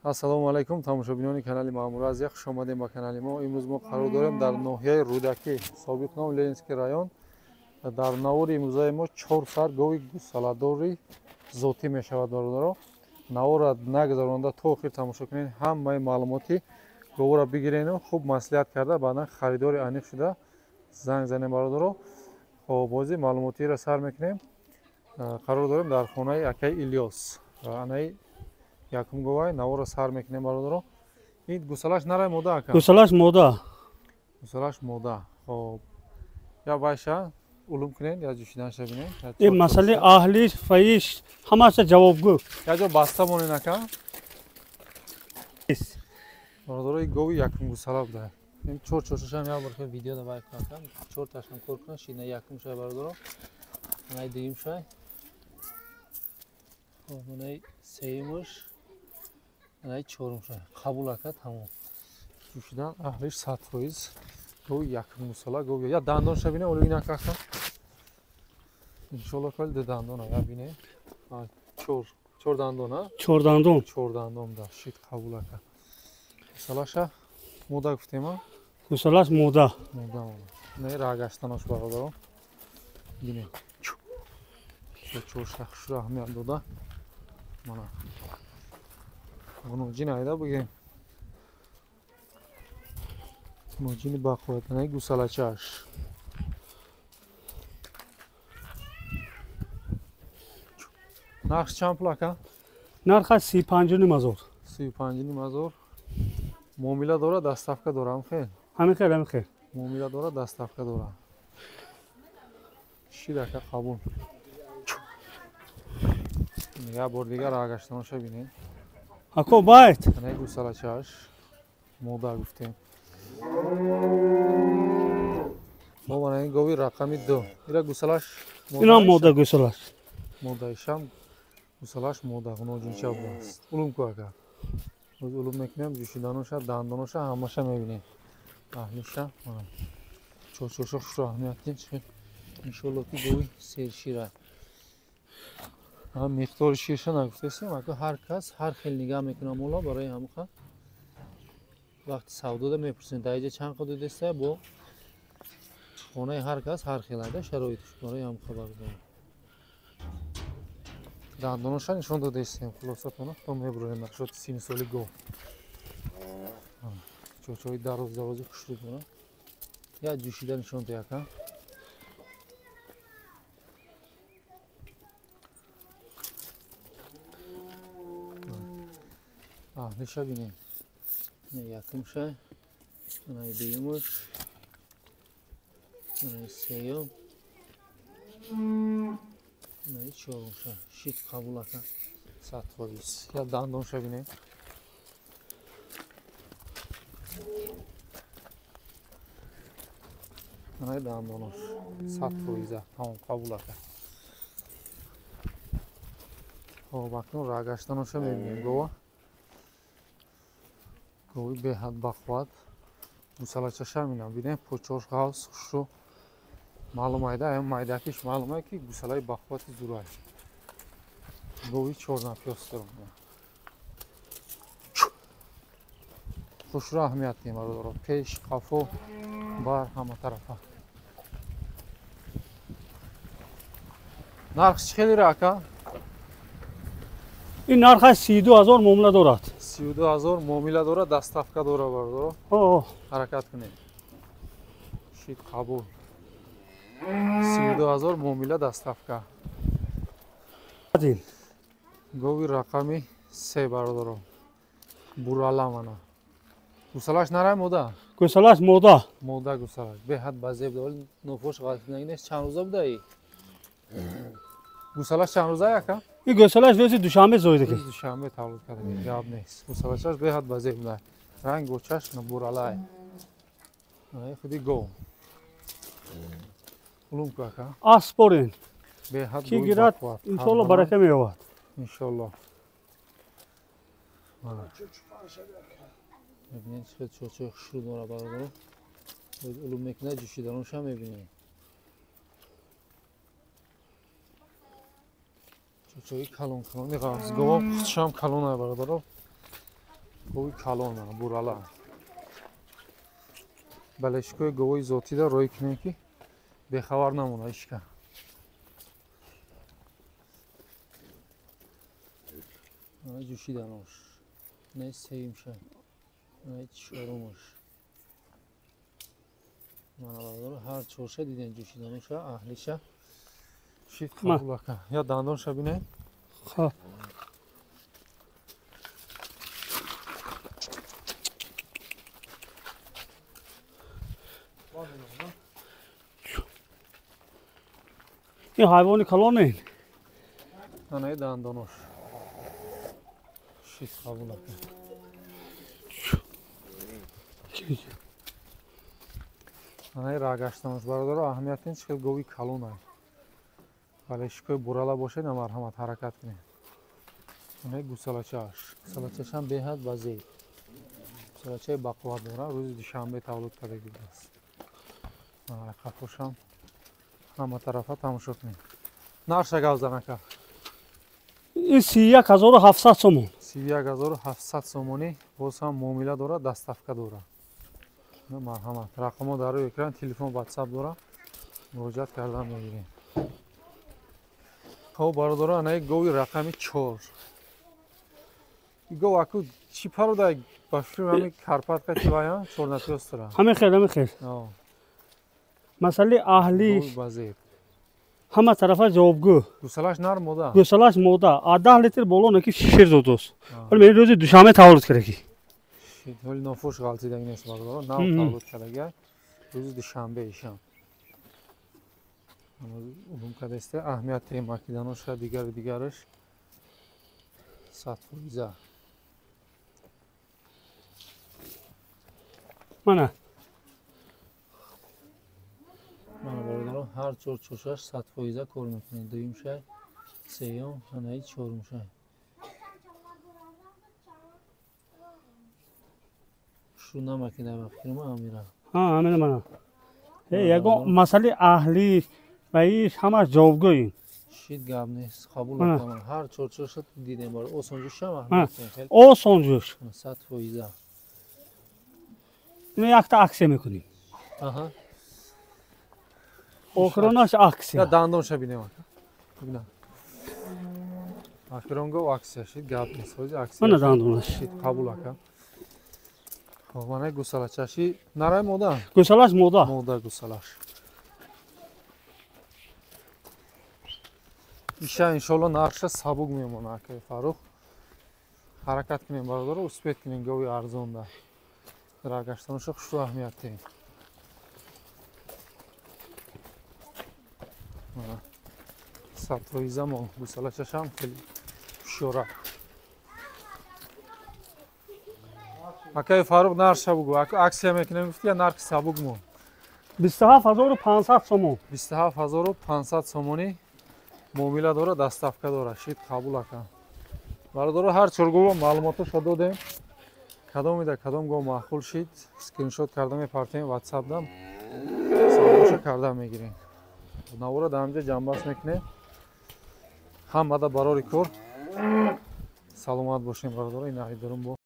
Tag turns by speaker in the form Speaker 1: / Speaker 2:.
Speaker 1: Ассалому алайкум, тамошобинони канали Маъмур Азия, хуш омадем ба канали мо. Имрӯз мо қарор дорем дар ноҳияи Рӯдакӣ, собиқ ном Ленинский район. Дар навори имрӯзаи мо 4 сар гови гусаладори зотӣ мешавад, бародаро. Наворро нагузаронда то охир тамошо кунед, ҳамаи маълумоти говро бигирену хуб маслиҳат карда баъдан харидори аниқ шуда занг занем, бародаро. Хоб, бози маълумотиро сар мекунем. Қарор дорем дар хонаи акаи Илёс. Анаи якум говай наворро сар мекунем, бародаро. Ин гусалаш нарай мода, ака?
Speaker 2: Гусалаш мода.
Speaker 1: Гусалаш мода. Хоб, я байша улум кунед, я ҷӯшиданша бинед.
Speaker 2: Ин масъалаи аҳлиш, фаиш ҳамаша ҷавобгӯ.
Speaker 1: Я ҷо баста монед, ака. Бародаро, ин гови якум гусала буда. Ин чор чоршашам як бор хел видео давай кунам. Чор ташам кор кунам, шина якум шай, бародаро. Анаи дуюм шай. Хоб, анаи сеюмаш, анаи чорум шай. Қабул, ака, тамом. Ҷӯшидан аҳлиш 100%. Гови якум гусала, гови. Я дандонша бине, олу ина ака. Иншолло кали ду дандона, я бине. Чор дандона?
Speaker 2: Чор дандон.
Speaker 1: Чор дандон да, шит қабул, ака. Гусалаша мода гуфтема?
Speaker 2: Гусалаш мода.
Speaker 1: Мода, мода. Не рагаштанош, бародаро. Бине. Чор шахшура аҳамият дода. Мана. Ғуноҷин айда бигем. Ғуноҷини бақувват, ана гусалачааш. Нарх чанд пул, ака?
Speaker 2: Нархаш 35,5 ҳазор.
Speaker 1: 35,5 ҳазор. Муомила дора, доставка дора, ҳам хел?
Speaker 2: Ҳамин хел, ҳамин хел.
Speaker 1: Муомила дора, доставка дора. Шир, ака, қабул. Як бор дигар рагаштаноша бинед.
Speaker 2: Ако байт.
Speaker 1: Ана гусалачааш. Мода гуфтем. Мо мана ин гови рақами 2. Ира гусалаш мода.
Speaker 2: Инам мода гусалаш.
Speaker 1: Мода ишам гусалаш мода, ғуноҷинча будааст. Улум ку, ака. Боз улум мекунем, ҷӯшиданоша, дандоноша ҳамаша мебинем. Аҳлиша, мана. Чорчоршо хушро аҳамият дин. Иншолло ки гови сершира. Ҳам миқдори ширша нагуфтесем, ака, ҳар кас ҳар хел нигаҳ мекунам мола, барои ҳамақа вақти савдода мепурсем, дар иҷа чанд қадр деста, бо хонаи ҳар кас ҳар хел айда шароитш, барои ҳам хабар дорам. Дандоноша нишон додестем, хулосатона то мебурем нашоти сини соли гов. Чочои дароз дарози хушрӯ дора. Я ҷӯшида нишон де, ака. Аҳлиша бинем. Якум шай, анаи дуюмаш, анаи сеюм, анаи чорум шай. Шит қабул, ака, 100%. Я дандонша бинем. Анаи дандонош 100%, тамом, қабул, ака. Хоб, акнун рагаштаноша мебинем гова. Гови беҳад бақувват. Гусалачаша минам бинем, почош ғавс хушрӯ маълум айда, ам майдакиш маълум ай ки гусалаи бақуввати зурай. Гови чорнапёс дорам. Хушрӯ аҳамият дем, бародаро. Пеш, қафо, бар ҳама тарафа. Нарх чӣ хелира, ака?
Speaker 2: Ин нархаш 32 ҳазор муомила дорад.
Speaker 1: 32 ҳазор муомила дорад, доставка дорад, бародаро. Ҳаракат кунед. Шит қабул. 32 ҳазор муомила, доставка. Гови рақами 3, бародаро. Бурала мана. Гусалаш нарай мода?
Speaker 2: Гусалаш мода.
Speaker 1: Мода гусалаш. Беҳад базеб дорад, нофош ғалатинаги нест. Чанд рӯза будаи? Гусалаш чанд рӯза, ака?
Speaker 2: Ин гусалаш рӯзи душанбе зоида.
Speaker 1: Рӯзи душанбе тавлид карда, гап нест. Гусалачаш беҳад базеб буда. Ранг гочаш буралай. Ай худи гов. Улум ку, ака.
Speaker 2: Аспорин.
Speaker 1: Беҳад
Speaker 2: ки гирад, иншолло барака меёбад.
Speaker 1: Иншолло. Мебинед, чӣ чочои хушрӯ дора, бародаро. Улум мекунад, ҷӯшиданоша мебинед. Чочои калон калони ғафзговам, худшам калонай, бародаро. Гови калон мана бурала. Балешкои говои зотида рӯй кунем ки бехабар намона ишка. Мана ҷӯшиданош. Не сеюмша. Не чорумаш. Мана бародаро ҳар чорша дидем ҷӯшиданоша, аҳлиша. Шид қабул ака. Я дандонша бинем.
Speaker 2: Хоб. Ин ҳайвони калонен.
Speaker 1: Анаи дандонош. Шид қабул ака. Анаи рагаштанош бародаро аҳамият ин чӣ хел гови калонай. Вале шикои бурала бошед, марҳамат ҳаракат кунед. Анаи гусалачааш. Гусалачашам беҳад ба зеб. Гусалачаи бақувват дора, рӯзи душанбе тавлуд кардаги будааст. Қафошам ҳама тарафа тамошо кунед. Нарша гап зан ака.
Speaker 2: Ин 31700 сомон.
Speaker 1: 31700 сомонӣ боз ҳам муомила дорад, доставка дорад. Марҳамат. Рақамҳо дар рӯи экран, телефон, ватсап дорам. Муроҷиат кардан мегирем. Хоб бародаро, анаи гови рақами 4. Гов аку чӣ парода ба фикр ҳами карпатка чи вая чорнатиёстра.
Speaker 2: Ҳамин хел, ҳамин хел. Масъалаи аҳли
Speaker 1: ба зеб.
Speaker 2: Ҳама тарафа ҷавобгӯ.
Speaker 1: Гусалаш нар мода.
Speaker 2: Гусалаш мода. А 10 литр боло наки шир додост. Ҳоли мен рӯзи душанбе таваллуд кардаги.
Speaker 1: Ҳоли нофуш ғалтидаги нест бародаро, нав таваллуд кардаги. Рӯзи душанбе ишам. Улум кардааста аҳамияти макиданоша дигари дигараш 100%.
Speaker 2: Мана.
Speaker 1: Мана бародаро ҳар чор чошаш 100% кор мекунед. Дуюм шай, сеюм, анаи чорум шай. Шу намакида ба фикрам амира.
Speaker 2: Ҳа, амира мана. Ягон масъалаи аҳли ва иш ҳамаш ҷавобгӯ.
Speaker 1: Шид гап нест, қабул мекунам. Ҳар чор чоша дидем бар осонҷӯшам аҳамият.
Speaker 2: Осонҷӯш.
Speaker 1: 100%.
Speaker 2: Ино якта аксия мекунем.
Speaker 1: Аҳа.
Speaker 2: Охиронаш аксия.
Speaker 1: Я дандонша бинем ака. Бинам. Охирон гов аксия шид гап нест. Ҳози аксия.
Speaker 2: Мана дандонаш.
Speaker 1: Шид қабул ака. Хоб мана гусалачаши нарай мода?
Speaker 2: Гусалаш мода.
Speaker 1: Мода гусалаш. Иша иншолло нархша сабук мемона акаи Фаррух. Ҳаракат кунем бародаро, успеть кунем гови арзонда. Рагаштаноша хушрӯ аҳамият диҳем. 100% мол гусалачашам хеле ҳушёра. Акаи Фаррух нархша бугӯ. Аксия мекунем гуфти я нархи сабук мон.
Speaker 2: 27500 сомон.
Speaker 1: 27500 сомонӣ муомила дорад, доставка дорад. Шид қабул ака. Бародаро ҳар чор гова маълумотошо додем. Кадомида кадом гов маъқул шид, скриншот карда мепартем ватсапдам, саволоша карда мегирем. Навора дар ҳамҷа ҷамъбаст мекунем. Ҳамада барори кор. Саломат бошем бародаро, ин аҳидорум бо.